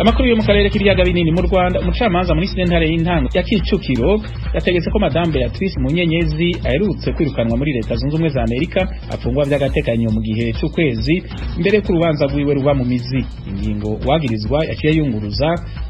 Amakuru yo mu karere k'ibiyaga binini. Mu Rwanda, umucamanza muri sentare y'intango ya Kicukiro yategetse ko Madame Beatrice Munyenyezi aherutse kwirukanwa muri Leta Zunze Ubumwe za Amerika afungwa by'agateganyo mu gihe c'ukwezi mbere ko urubanza rwiwe ruba mu mizi. Ingingo wagirizwa yaciye yunguruza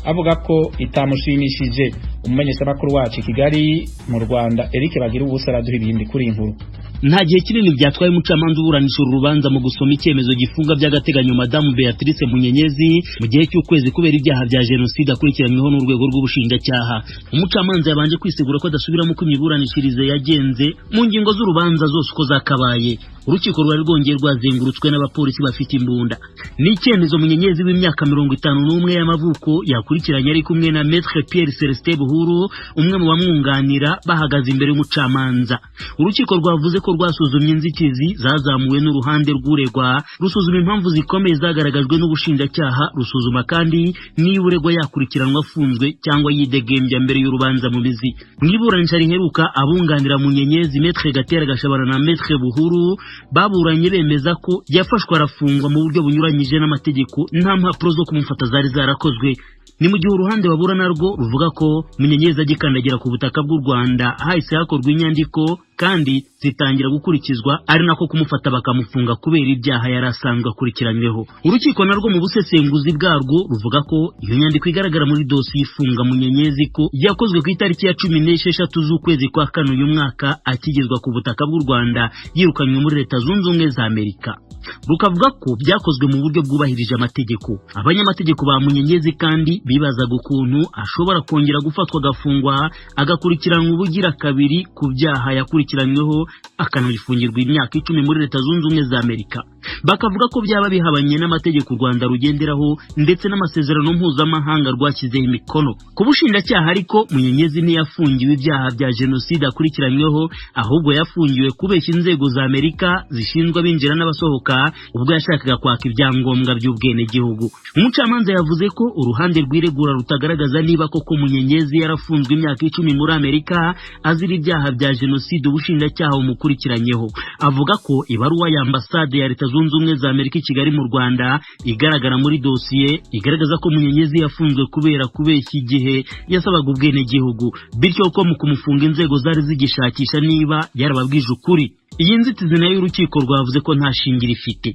avuga ko itamushimishije. Umumenyeshamakuru wacu i Kigali mu Rwanda, Eric Bagira Ubusa, araduha ibindi kuri inkuru. Nta gihe kinini byatwaye umucamanza uburanisha uru rubanza mu gusoma icyemezo gifunga by'agateganyo Madamu Beatrice Munyenyezi mu gihe cy'ukwezi kubera ibyaha bya jenoside akurikiranyweho n'urwego rw'ubushinjacyaha. Umucamanza yabanje kwisegura ko adasubiramo uko imiburanishirize yagenze mu ngingo z'urubanza zose uko zakabaye. Urukiko rwari rwongeye rwazengurutswe n'abapolisi bafite imbunda. Ni icyemezo Munyenyezi w'imyaka 51 y'amavuko yakurikiranye ari kumwe na Maître Pierre Celestin Buhuru, umwe mu bamwunganira, bahagaze imbere y'umucamanza. Urukiko rwavuze ko rwasuzumye inzitizi zazamuwe n'uruhande rw'uregwa, rusuzuma impamvu zikomeye zagaragajwe n'ubushinjacyaha, rusuzuma kandi niba uregwa yakurikiranwa afunzwe cyangwa yidegembya mbere y'urubanza mu mizi. Mu iburanisha riheruka, abunganira Munyenyezi, Maître Gatera Gashabana na Maître Buhuru, baburanye bemeza ko yafashwe arafungwa mu buryo bunyuranyije n'amategeko, nta mpapuro zo kumufata zari zarakozwe. Ni mu gihe uruhande babura narwo ruvuga ko Munyenyezi agikandagira ku butaka bw'u Rwanda hahise hakorwa inyandiko kandi zitangira gukurikizwa, ari nako kumufata bakamufunga kubera ibyaha yari asanzwe akurikiranyweho. Urukiko narwo mu busesenguzi bwarwo ruvuga ko iyo nyandiko igaragara muri dosiye ifunga Munyenyezi ko yakozwe ku itariki ya 16 z'ukwezi kwa kane uyu mwaka, akigezwa ku butaka bw'u Rwanda yirukanywe muri Leta Zunze Ubumwe za Amerika, rukavuga ko byakozwe mu buryo bwubahirije amategeko. Abanyamategeko ba Munyenyezi kandi bibazaga ukuntu ashobora kongera gufatwa agafungwa, agakurikiranwa ubugira kabiri ku byaha yakurikiranyweho, akanabifungirwa imyaka 10 muri Leta Zunze Ubumwe za Amerika, bakavuga ko byaba bihabanye n'amategeko u Rwanda rugenderaho ndetse n'amasezerano mpuzamahanga rwashyizeho imikono. Ku bushinjacyaha ariko, Munyenyezi ntiyafungiwe ibyaha bya jenoside akurikiranyweho, ahubwo yafungiwe kubeshya inzego za Amerika zishinzwe abinjira n'abasohoka ubwo yashakaga kwaka ibyangombwa by'ubwenegihugu. Umucamanza yavuze ko uruhande rw'iregura rutagaragaza niba koko Munyenyezi yarafunzwe imyaka 10 muri Amerika azira ibyaha bya jenoside ubushinjacyaha bumukurikiranyeho. Avuga ko ibaruwa ya ambasade ya Leta Zunze Ubumwe za Amerika i Kigali mu Rwanda igaragara muri dosiye igaragaza ko Munyenyezi yafunzwe kubera kubeshya igihe yasabaga ubwenegihugu, bityo ko mu kumufunga inzego zari zigishakisha niba yarababwije ukuri. Iyi nzitizi nayo urukiko rwavuze ko nta shingiro ifite.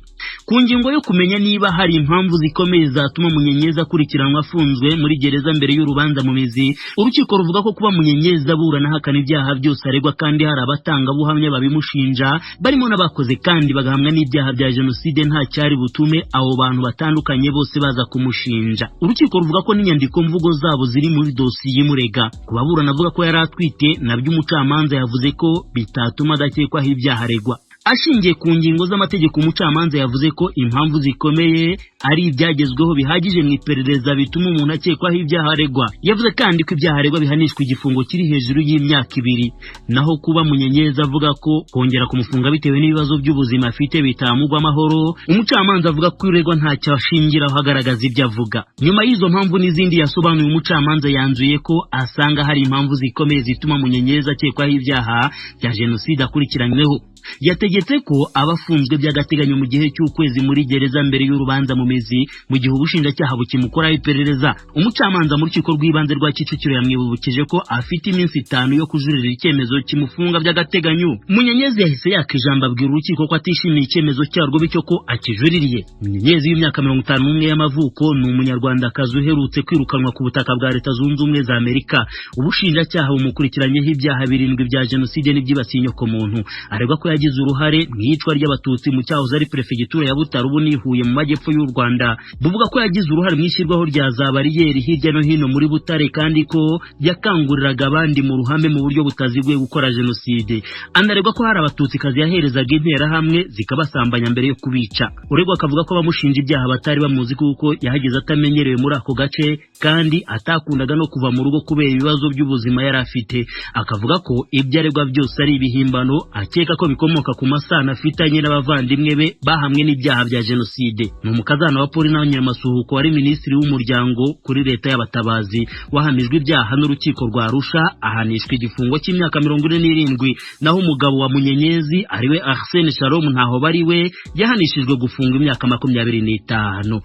Ku ngingo yo kumenya niba hari impamvu zikomeye zatuma Munyenyezi akurikiranwa afunzwe muri gereza mbere y'urubanza mu mizi, urukiko ruvuga ko kuba Munyenyezi aburana ahakana ibyaha byose aregwa kandi hari abatangabuhamya babimushinja, barimo n'abakoze kandi bagahamwa n'ibyaha bya jenoside, nta cyari butume abo bantu batandukanye bose baza kumushinja. Urukiko ruvuga ko n'inyandiko mvugo zabo ziri muri dosiye imurega. Ku baburana avuga ko yari atwite, nabyo umucamanza yavuze ko bitatuma adakekwaho ibyaha aregwa. Ashingiye ku ngingo z'amategeko, umucamanza yavuze ko impamvu zikomeye ari ibyagezweho bihagije mu iperereza bituma umuntu akekwaho ibyaha aregwa. Yavuze kandi ko ibyaha aregwa bihanishwa igifungo kiri hejuru y'imyaka 2. Naho kuba Munyenyezi avuga ko kongera kumufunga bitewe n'ibibazo by'ubuzima afite bitamugwa amahoro, umucamanza avuga ko uregwa ntacyo ashingiraho agaragaza ibyo avuga. Nyuma y'izo mpamvu n'izindi yasobanuye, umucamanza yanzuye ko asanga hari impamvu zikomeye zituma Munyenyezi akekwaho ibyaha bya jenoside akurikiranyweho. Yategetse ko abafunzwe by'agateganyo mu gihe cy'ukwezi muri gereza mbere y'urubanza mu mizi, mu gihe ubushinjacyaha bukimukoraho iperereza. Umucamanza mu rukiko rw'ibanze rwa Kicukiro yamwibukije ko afite iminsi 5 yo kujuririra icyemezo kimufunga by'agateganyo. Munyenyezi yahise yaka ijambo, abwira urukiko ko atishimiye icyemezo cyarwo, bityo ko akijuririye. Munyenyezi w'imyaka 51 y'amavuko ni umunyarwandakazi uherutse kwirukanwa ku butaka bwa Leta Zunze Ubumwe za Amerika. Ubushinjacyaha bumukurikiranyeho ibyaha birindwi bya jenoside n'ibyibasiye inyokomuntu. Aregwa ko yagize uruhare mu iyicwa ry'Abatutsi mu cyahoze ari perefegitura ya Butare, ubu ni Huye mu majyepfo y'u Rwanda. Buvuga ko yagize uruhare mu ishyirwaho rya za bariyeri hirya no hino muri Butare, kandi ko yakanguriraga abandi mu ruhame mu buryo butaziguye gukora jenoside. Anaregwa ko hari Abatutsikazi yaherezaga interahamwe zikabasambanya mbere yo kubica. Uregwa akavuga ko abamushinja ibyaha batari bamuzi, kuko yahageze atamenyerewe muri ako gace kandi atakundaga no kuva mu rugo kubera ibibazo by'ubuzima yari afite. Akavuga ko ibyo aregwa byose ari ibihimbano, akeka ko bikomoka ku masano afitanye n'abavandimwe be bahamwe n'ibyaha bya jenoside. Ni umukazana wa Paulina Nyiramasuhuko, wari minisitiri w'umuryango kuri leta y'Abatabazi, wahamijwe ibyaha n'urukiko rwa Arusha, ahanishwa igifungo cy'imyaka 47. Naho umugabo wa Munyenyezi, ariwe Arsene Shalom Ntaho bari, we yahanishijwe gufunga imyaka 25.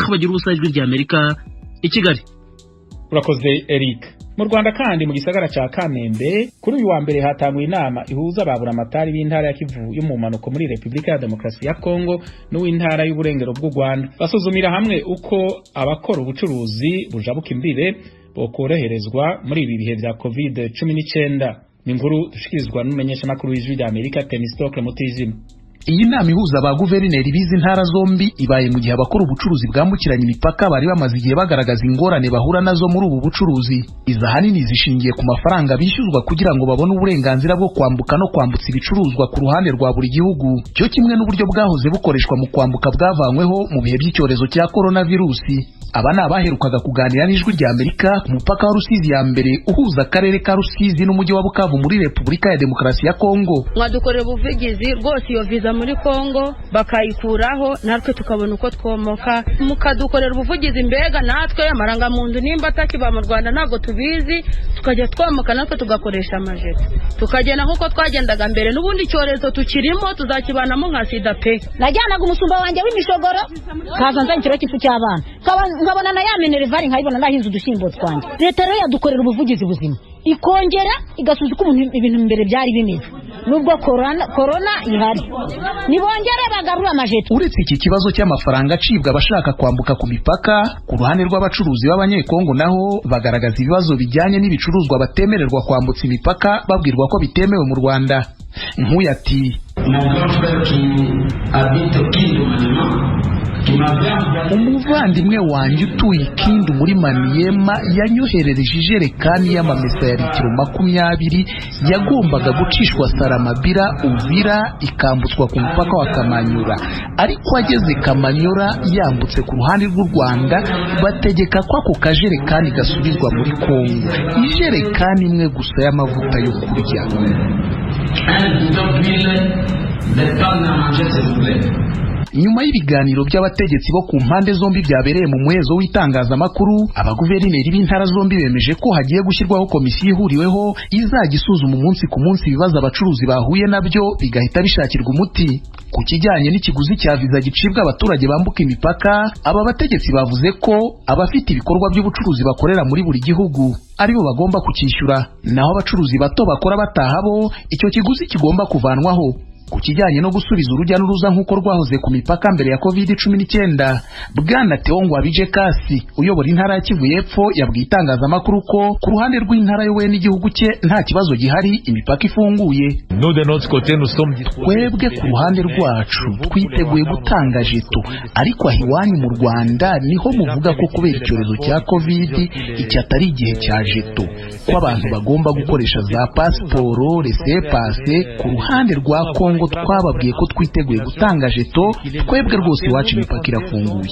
Bagira Ubusa, Ijwi ry'Amerika, I Kigali. Urakoze Eric. Mu Rwanda kandi, mu gisagara ca Kamembe, kuri uyu wa mbere hatanguye inama ihuza baburamatari b'intara ya Kivu yo mu mpanuko muri Repubulika ya Demokarasi ya Kongo n'uw'intara y'uburengero bw'u Rwanda, basuzumira hamwe uko abakora ubucuruzi bujabuka imbibe bokoroherezwa muri ibi bihe vya COVID-19. Ni inkuru dushikirizwa n'umumenyeshamakuru w'Ijwi rya Amerika, Temistocle Mutijima. Iyi nama ihuza ba guverineri b'izi ntara zombi ibaye mu gihe abakora ubucuruzi bwambukiranya imipaka bari bamaze igihe bagaragaza ingorane bahura nazo muri ubu bucuruzi. Izi ahanini zishingiye ku mafaranga bishyuzwa kugira ngo babone uburenganzira bwo kwambuka no kwambutsa ibicuruzwa ku ruhande rwa buri gihugu, cyo kimwe n'uburyo bwahoze bukoreshwa mu kwambuka bwavanyweho mu bihe by'icyorezo cya coronavirusi. Aba ni abaherukaga kuganira n'Ijwi rya Amerika ku mupaka wa Rusizi ya mbere uhuza akarere ka Rusizi n'umujyi wa Bukavu muri Repubulika ya Demokarasi ya Kongo. Mwadukorera ubuvugizi rwose, iyo viza muri Kongo bakayikuraho, natwe tukabona uko twomoka. Mukadukorera ubuvugizi, mbega natwe amarangamuntu nimba atakiba mu Rwanda ntabwo tubizi, tukajya twomoka natwe tugakoresha amajeti, tukagenda nk'uko twagendaga mbere. N'ubundi icyorezo tukirimo, tuzakibanamo nka sida pe. Najyanaga umusumba wanjye w'imishogoro, kaza nzanye ikiro cy'ifu cy'abana, nkabona na ya minervari, nkayibona nahinze udushyimbo twanjye. Leta rero yadukorera ubuvugizi buzima, ikongera igasubiza uko ibintu mbere byari bimeze, nubwo korona ihari, nibongere bagarura amajeti. Uretse iki kibazo cy'amafaranga acibwa abashaka kwambuka ku mipaka, ku ruhande rw'abacuruzi b'Abanyekongo naho bagaragaza ibibazo bijyanye n'ibicuruzwa batemererwa kwambutsa imipaka, babwirwa ko bitemewe mu Rwanda. Nk'uyu ati: "Umuvandimwe wanjye utuye Ikindu muri Maniyema yanyoherereje ijerekani y'amamesa ya litiro 20 yagombaga gucishwa Saramabira Uvira, ikambutswa ku mupaka wa Kamanyura, ariko ageze Kamanyura yambutse ku ruhande rw'u Rwanda bategeka ko ako kajerekani gasubizwa muri Kongo, ijerekani imwe gusa y'amavuta yo kurya." Nyuma y'ibiganiro by'abategetsi bo ku mpande zombi byabereye mu muhezo w'itangazamakuru, abaguverineri b'intara zombi bemeje ko hagiye gushyirwaho komisiyo ihuriweho izajya isuzuma umunsi ku munsi ibibazo abacuruzi bahuye nabyo, bigahita bishakirwa umuti. Ku kijyanye n'ikiguzi cya viza gicibwa abaturage bambuka imipaka, aba bategetsi bavuze ko abafite ibikorwa by'ubucuruzi bakorera muri buri gihugu aribo bagomba kucyishyura, naho abacuruzi bato bakora bataha bo icyo kiguzi kigomba kuvanwaho. Ku kijyanye no gusubiza urujya n'uruza nk'uko rwahoze ku mipaka mbere ya COVID-19, Bwana Theo Ngwabije Kasi uyobora intara ya Kivu y'Epfo yabwiye itangazamakuru ko ku ruhande rw'intara yoboye n'igihugu cye nta kibazo gihari, imipaka ifunguye. "Twebwe ku ruhande rwacu twiteguye gutanga jeto, ariko aho iwanyu mu Rwanda niho muvuga ko kubera icyorezo cya Covid iki atari igihe cya jeto, ko abantu bagomba gukoresha za pasiporo, laissez-passer. Ku ruhande rwa Kongo twababwiye ko twiteguye gutanga jeto. Twebwe rwose iwacu imipaka irafunguye."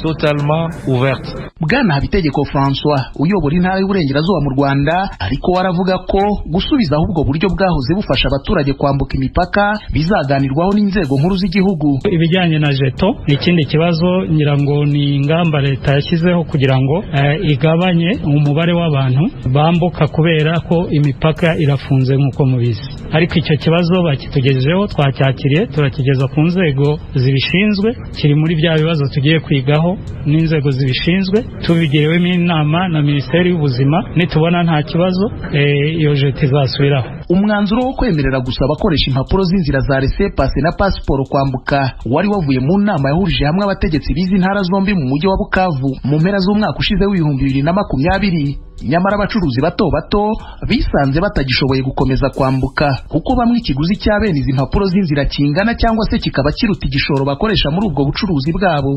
Bwana Habitegeko François uyobora intara y'Uburengerazuba mu Rwanda ariko we aravuga ko gusubizaho ubwo buryo bwahoze bufasha abaturage kwambuka imipaka bizaganirwaho n'inzego nkuru z'igihugu. Ibijyanye na jeto ni ikindi kibazo, ngira ngo ni ingamba leta yashyizeho kugira ngo igabanye umubare w'abantu bambuka, kubera ko imipaka irafunze nk'uko mubizi. Ariko icyo kibazo bakitugejejeho, twacyakiriye, turakigeza ku nzego zibishinzwe. Kiri muri bya bibazo tugiye kwigaho n'inzego zibishinzwe, tubigiriwemo inama na Minisiteri y'Ubuzima. Nitubona nta kibazo, iyo jeto izasubiraho. Umwanzuro wo kwemerera gusa abakoresha impapuro z'inzira za laissez-passer na pasiporo kwambuka wari wavuye mu nama yahurije hamwe abategetsi b'izi ntara zombi mu mujyi wa Bukavu mu mpera z'umwaka ushize w'2020. Nyamara abacuruzi bato bato bisanze batagishoboye gukomeza kwambuka, kuko bamwe ikiguzi cya bene izi mpapuro z'inzira kingana cyangwa se kikaba kiruta igishoro bakoresha muri ubwo bucuruzi bwabo.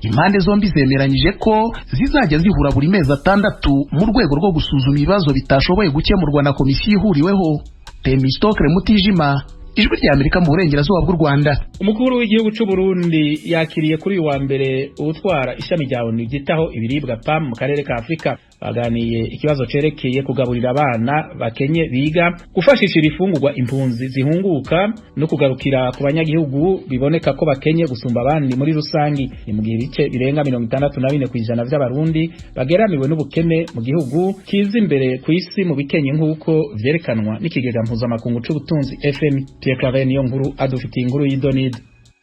Impande zombi zemeranyije ko zizajya zihura buri mezi 6 mu rwego rwo gusuzuma ibibazo bitashoboye gukemurwa na komisiyo ihuriweho. Temistokre Mutijima, Ijwi rya Amerika, mu burengerazuba bw'u Rwanda. Umukuru w'igihugu cy'u Burundi yakiriye kuri uyu wa mbere utwara ishami rya ONU ryitaho ibiribwa PAM mu karere ka Afurika. Baganiye ikibazo cerekeye kugaburira abana bakenye biga, gufashisha ibifungurwa impunzi zihunguka no kugarukira ku banyagihugu biboneka ko bakenye gusumba abandi muri rusangi. Ni mu gihe ibice birenga 64% by'Abarundi bageramiwe n'ubukene mu gihugu kiza imbere ku isi mu bikenye, nk'uko vyerekanwa n'ikigega mpuzamakungu c'ubutunzi FMI. Pierre Claver niyo nkuru adufitiye inkuru y'idonido.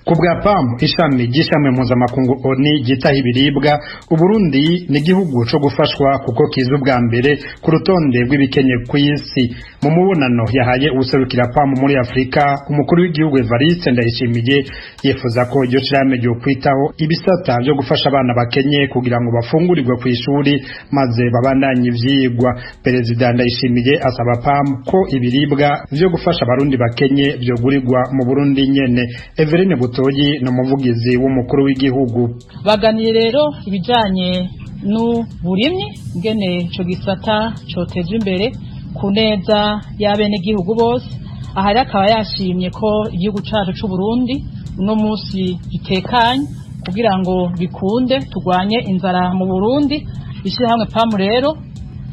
Ku bwa PAM, ishami ry'ishami mpuzamakungu ONU ryitaho ibiribwa, Uburundi ni igihugu co gufashwa kuko kiza ubwa mbere ku rutonde rw'ibikenye kw'isi. Mu mubonano yahaye uwuserukira PAM muri Afurika, umukuru w'igihugu Evariste Ndayishimiye yifuza ko iryo shirahamwe ryokwitaho ibisata vyo gufasha abana bakenye kugira ngo bafungurirwe kw'ishuri maze babandanye ivyigwa. Perezida Ndayishimiye asaba PAM ko ibiribwa vyo gufasha abarundi bakenye vyogurirwa mu Burundi nyene. Everine Butoyi ni umuvugizi w'umukuru w'igihugu. Baganiye rero ibijanye n'uburimyi, ngene ico gisata cotezwa imbere ku neza y'abenegihugu bose. Aha rero akaba yashimye ko igihugu cacu c'Uburundi uno munsi gitekanye, kugira ngo bikunde turwanye inzara mu Burundi. Ishirahamwe PAM rero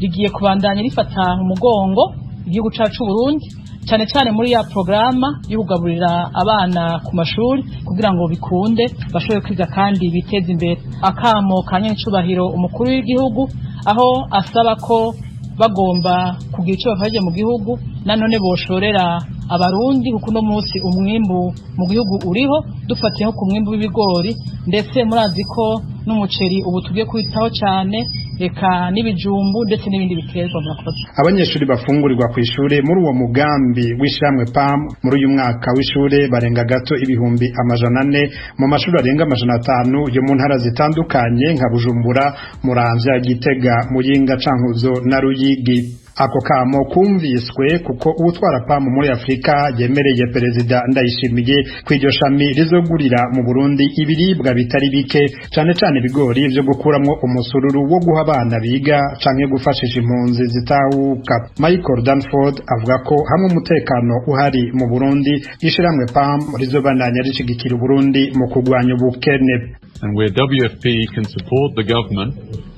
rigiye kubandanya rifata mu mugongo igihugu cacu c'Uburundi, cyane cyane muri ya porogaramu yo kugaburira abana ku mashuri, kugira ngo bikunde bashobore kwiga kandi biteze imbere. Akamo ka nyenicubahiro umukuru w'igihugu, aho asaba ko bagomba kugira icyo bafashije mu gihugu, nanone boshorera abarundi, kuko uno munsi umwimbu mu gihugu uriho, dufatiye nko ku mwimbu w'ibigori, ndetse murazi ko n'umuceri ubu tugiye kwitaho cyane, reka n'ibijumbu ndetse n'ibindi biterwa. Murakoze. Abanyeshuri bafungurirwa ku ishure muri uwo mugambi w'ishyirahamwe PAM muri uyu mwaka w'ishure barenga gato 400,000 mu mashuri arenga 500 yo mu ntara zitandukanye nka Bujumbura, Muramvya, Gitega, Muyinga, Cankuzo na Ruyigi. Ako kamo kumviswe kuko uwutwara PAM muri Afurika yemereye Perezida Ndayishimiye ko iryo shami rizogurira mu Burundi ibiribwa bitari bike, cane cane ibigori vyo gukuramwo umusururu wo guha abana biga canke gufashisha impunzi zitahuka. Michael Danford avuga ko hamwe umutekano uhari mu Burundi, ishirahamwe PAM rizobandanya rishigikira Uburundi mu kugwanya ubukene. And where WFP can support the government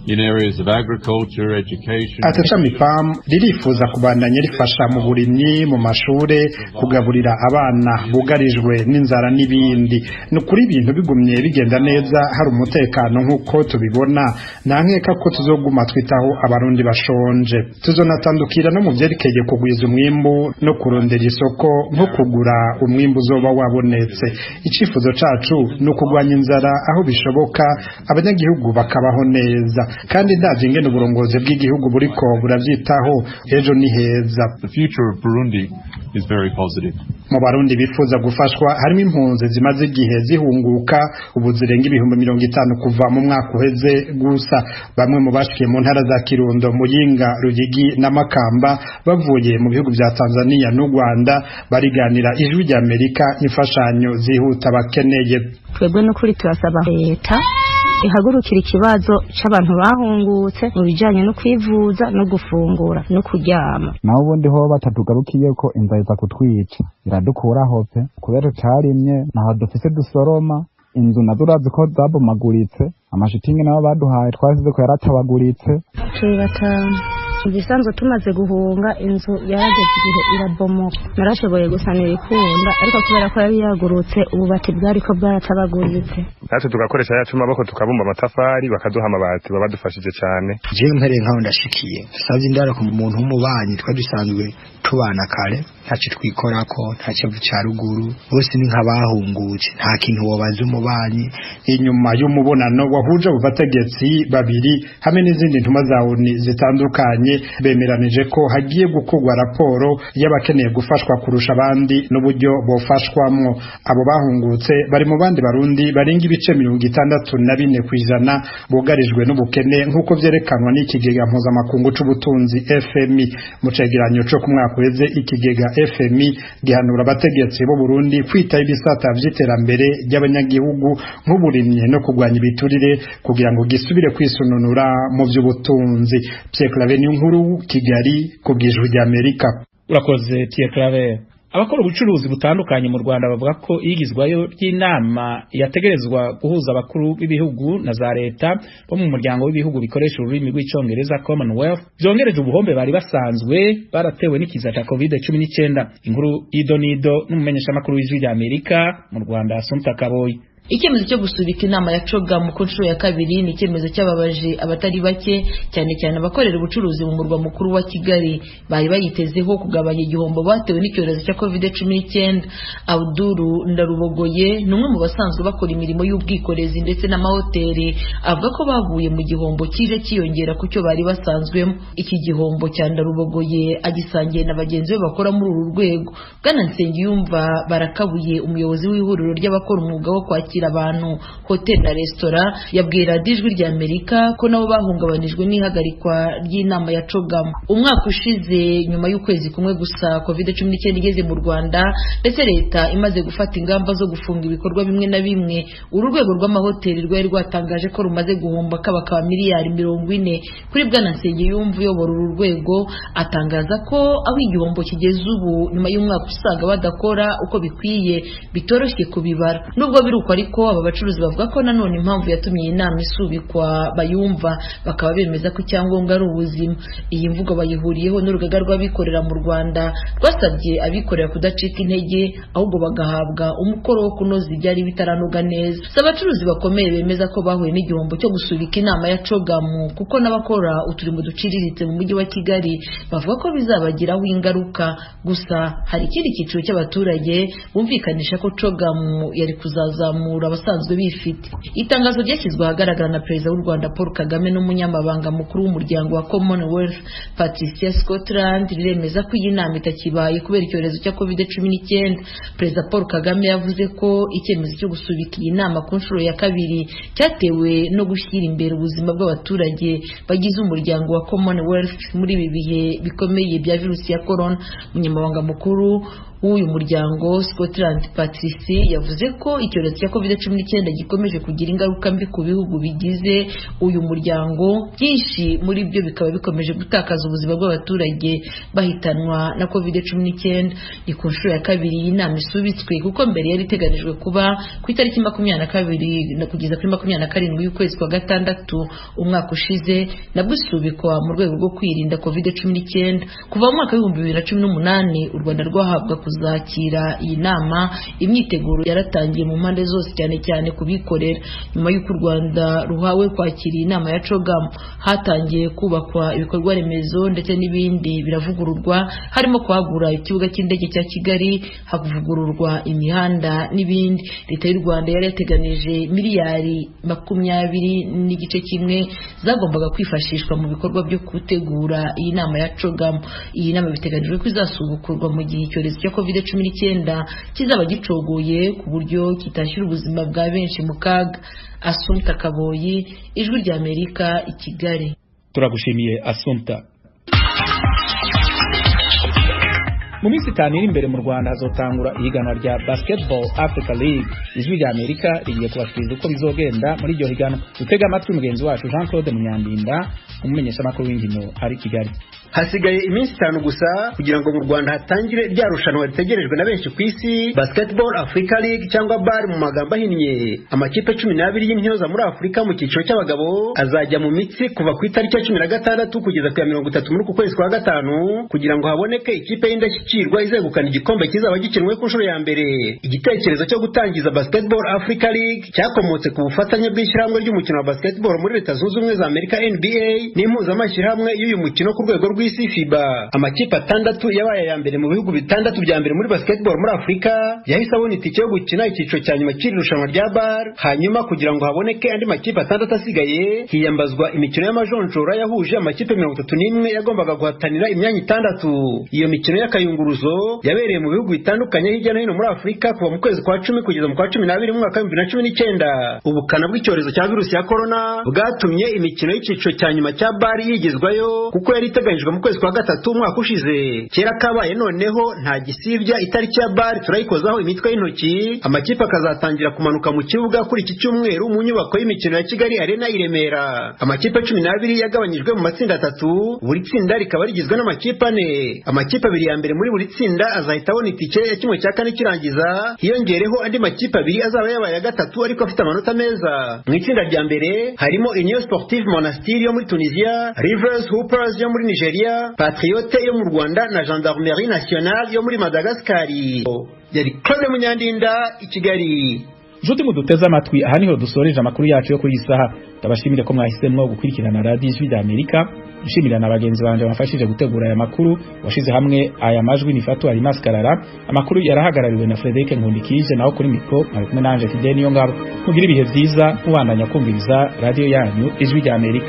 in areas of agriculture, education. Ati ishami PAM ririfuza kubandanya rifasha mu burimyi, mu mashure, kugaburira abana bugarijwe n'inzara n'ibindi. Ni ukuri ibintu bigumye bigenda neza, hari umutekano nk'uko tubibona, nta nkeka ko tuzoguma twitaho abarundi bashonje. Tuzonatandukira no mu vyerekeye kugwiza umwimbu no kurondera isoko, nko kugura umwimbu uzoba wabonetse. Icifuzo cacu ni ukugwanya inzara aho bishoboka, abanyagihugu bakabaho neza, kandi ndavye ingene uburongozi bw'igihugu buriko buravyitaho, ejo ni heza. The future of Burundi is very positive. Mu barundi bifuza gufashwa harimo impunzi zimaze igihe zihunguka, ubu zirenga 50,000 kuva mu mwaka uheze gusa. Bamwe mu bashikiye mu ntara za Kirundo, Muyinga, Ruyigi na Makamba bavuye mu bihugu vya Tanzania n'u Rwanda bariganira Ijwi rya Amerika imfashanyo zihuta bakeneye. Twebwe n'ukuri turasaba leta ihagurukira ikibazo c'abantu bahungutse mu bijanye no kwivuza no gufungura no kuryama. Naho ubundi ho batatugarukiye ko inzara iza kutwica, iradukuraho pe, kubera tutarimye, ntaho dufise dusoroma. Inzu nazo urazi ko zabomaguritse, amashitingi nabo baduhaye twasize ko yaratabaguritse. Turi batanu. Ibisanzwe tumaze guhunga, inzu yarageze igihe irabomoka. Narashoboye gusanira ikunda, ariko kubera ko yari yagurutse, ububati bwariko bwaratabaguritse. Natwe tugakoresha yacu maboko, tukabumba amatafari, bakaduha amabati, baba badufashije cyane. Jewe mpereye nkaho ndashikiye, dusabye indaro ku muntu w'umubanyi twari dusanzwe tubana kare, ntacyo twikorako, nta kivu ca ruguru, bose ni nk'abahungutse, nta kintu wobaza umubanyi. Inyuma y'umubonano wahuje abo bategetsi babiri hamwe n'izindi ntumwa za ONU zitandukanye, bemeranije ko hagiye gukorwa raporo y'abakeneye gufashwa kurusha abandi n'uburyo bofashwamwo. Abo bahungutse bari mu bandi barundi barenga 64% bugarijwe n'ubukene, nk'uko vyerekanwa n'ikigega mpuzamakungu c'ubutunzi FMI mu cegeranyo co ku mwaka uheze. Ikigega FMI gihanura abategetsi b'u Burundi kwitaho ibisata vy'iterambere ry'abanyagihugu nk'uburimyi no kurwanya ibiturire, kugira ngo gisubire kwisununura mu vy'ubutunzi. Pierre Claver Niyonkuru, Kigali, ku bw'Ijwi ry'Amerika. Urakoze, Pierre Claver. Abakora ubucuruzi butandukanye mu Rwanda bavuga ko iyigizwayo ry'inama yategerezwa guhuza abakuru b'ibihugu na za leta bo mu muryango w'ibihugu bikoresha ururimi rw'icongereza, Commonwealth, byongereje ubuhombe bari basanzwe baratewe n'ikiza cya COVID-19. Inkuru y'idonido n'umumenyeshamakuru w'Ijwi rya Amerika mu Rwanda, Assumpta Kaboyi. Icyemezo cyo gusubika inama ya CHOGM ku nshuro ya kabiri ni icyemezo cyababaje abatari bake, cyane cyane abakorera ubucuruzi mu murwa mukuru wa Kigali bari bayitezeho kugabanya igihombo batewe n'icyorezo cya COVID-19. Abduru Ndarubogoye ni umwe mu basanzwe bakora imirimo y'ubwikorezi ndetse n'amahoteli, avuga ko baguye mu gihombo kije cyiyongera ku cyo bari basanzwemo. Iki gihombo cya Ndarubogoye agisangiye na bagenzi be bakora muri uru rwego. Bwana Nsengiyumva Barakabuye, umuyobozi w'ihuriro ry'abakora umwuga wo kwakira abantu, hoteli na resitora, yabwiye Radiyo Ijwi rya Amerika ko nabo bahungabanijwe n'ihagarikwa ry'inama ya CHOGM. Umwaka ushize, nyuma y'ukwezi kumwe gusa COVID-19 igeze mu Rwanda ndetse leta imaze gufata ingamba zo gufunga ibikorwa bimwe na bimwe, uru rwego rw'amahoteli rwari rwatangaje ko rumaze guhomba kabakaba miliyari 40. Kuri Bwana Nsengiyumva uyobora uru rwego, atangaza ko aho igihombo kigeze ubu nyuma y'umwaka usaga badakora uko bikwiye bitoroshye kubibara. Nubwo biri uko ariko, aba bacuruzi bavuga ko nanone impamvu yatumye iyi nama isubikwa bayumva, bakaba bemeza ko icyangombwa ari ubuzima. Iyi mvugo bayihuriyeho n'urugaga rw'abikorera mu Rwanda rwasabye abikorera kudacika intege, ahubwo bagahabwa umukoro wo kunoza ibyari bitaranoga neza. Si abacuruzi bakomeye bemeza ko bahuye n'igihombo cyo gusubika inama ya CHOGM, kuko n'abakora uturimo duciriritse mu mujyi wa Kigali bavuga ko bizabagiraho ingaruka. Gusa hari ikindi cyiciro cy'abaturage bumvikanisha ko CHOGM yari kuzazamura abasanzwe bifite. Itangazo ryashyizwe ahagaragara na Perezida w'u Rwanda Paul Kagame n'umunyamabanga mukuru w'umuryango wa Commonwealth Patricia Scotland riremeza ko iyi nama itakibaye kubera icyorezo cya COVID-19. Perezida Paul Kagame yavuze ko icyemezo cyo gusubika iyi nama ku nshuro ya kabiri cyatewe no gushyira imbere ubuzima bw'abaturage bagize umuryango wa Commonwealth muri ibi bihe bikomeye bya virusi ya corona. Umunyamabanga mukuru w'uyu muryango Scotland Patrice yavuze ko icyorezo cya COVID-19 gikomeje kugira ingaruka mbi ku bihugu bigize uyu muryango, byinshi muri byo bikaba bikomeje gutakaza ubuzima bw'abaturage bahitanwa na COVID-19. Ni ku nshuro ya kabiri iyi nama isubitswe, kuko mbere yari iteganijwe kuba ku itariki 22 kugeza kuri 27 y'ukwezi kwa gatandatu umwaka ushize, nabwo isubikwa mu rwego rwo kwirinda COVID-19. Kuva mu mwaka w'ibihumbi 2018 u Rwanda rwahabwa kuzakira iyi nama, imyiteguro yaratangiye mu mpande zose, cyane cyane kubikorera. Nyuma y'uko u Rwanda ruhawe kwakira iyi nama ya CHOGM, hatangiye kubakwa ibikorwa remezo ndetse n'ibindi biravugururwa, harimo kwagura ikibuga cy'indege cya Kigali, havugururwa imihanda n'ibindi. Leta y'u Rwanda yari yateganije miliyari 20.5 zagombaga kwifashishwa mu bikorwa byo gutegura iyi nama ya CHOGM. Iyi nama biteganijwe ko izasubukurwa mu gihe icyorezo cya COVID-19 kizaba gicogoye ku buryo kitashyira ubuzima bwa benshi mu kaga. Assumpta Kaboyi, Ijwi rya Amerika, i Kigali. Turagushimiye Assumpta. Mu minsi itanu iri imbere mu Rwanda hazotangura ihiganwa rya Basketball Africa League. Ijwi rya Amerika rigiye kubashikiriza uko bizogenda muri iryo higanwa. Dutega amatwi mugenzi wacu Jean Claude Munyandinda, umumenyeshamakuru w'inkino ari Kigali. Hasigaye iminsi 5 gusa kugira ngo mu Rwanda hatangire rya rushanwa ritegerejwe na benshi ku isi, Basketball Africa League cyangwa BAL mu magambo ahinnye. Amakipe 12 y'intyoza muri Afurika mu cyiciro cy'abagabo azajya mu mitsi kuva ku itariki ya 16 kugeza ku ya 30 muri uku kwezi kwa gatanu, kugira ngo haboneke ikipe y'indashyikirwa izegukana igikombe kizaba gikinwe ku nshuro ya mbere. Igitekerezo cyo gutangiza Basketball Africa League cyakomotse ku bufatanye bw'ishyirahamwe ry'umukino wa basketball muri Leta Zunze Ubumwe za Amerika NBA n'impuzamashyirahamwe y'uyu mukino ku rwego rw'isi FIBA. Amakipe 6 yabaye aya mbere mu bihugu 6 bya mbere muri basketball muri Afurika yahise abona itike yo gukina icyiciro cya nyuma cy'iri rushanwa rya BAL. Hanyuma kugira ngo haboneke andi makipe 6 asigaye, hiyambazwa imikino y'amajonjora yahuje amakipe 31 yagombaga guhatanira imyanya 6. Iyo mikino y'akayunguruzo yabereye mu bihugu bitandukanye hirya no hino muri Afurika kuva mu kwezi kwa 10 kugeza mu kwa 12 mu mwaka wa 2019. Ubukana bw'icyorezo cya virusi ya corona bwatumye imikino y'icyiciro cya nyuma cya BAL yigezwayo, kuko yari iteganyijwe mu kwezi kwa gatatu umwaka ushize. Kera kabaye noneho nta gisibya, itariki ya BAL turayikozaho imitwe y'intoki. Amakipe akazatangira kumanuka mu kibuga kuri iki cyumweru mu nyubako y'imikino ya Kigali Arena i Remera. Amakipe 12 yagabanyijwe mu matsinda 3, buri tsinda rikaba rigizwe n'amakipe 4. Amakipe 2 ya mbere muri buri tsinda azahita abona itike ya 1/4 kirangiza, hiyongereho andi makipe 2 azaba yabaye ya gatatu ariko afite amanota meza. Mu itsinda rya mbere harimo Union Sportive Monastir yo muri Tunisia, Rivers Hoopers yo muri Nigeria, Patriote yo mu Rwanda na Gendarmerie Nationale yo muri Madagascar. Yari Claude Munyandinda i Kigali. Nshuti muduteze amatwi, aha niho dusoreje amakuru yacu yo kuri iyi saha. Ndabashimire ko mwahisemwo gukurikirana Radiyo Ijwi ry'Amerika. Nshimira na bagenzi banje bamfashije gutegura aya makuru. Washize hamwe aya majwi ni Fatu Alimas Karara. Amakuru yarahagarariwe na Frederic Nkundikije, naho kuri mikro mwari kumwe nanje Fidel Niyongabo. Mugire ibihe vyiza, mubandanya kumviriza radiyo yanyu Ijwi ry'Amerika.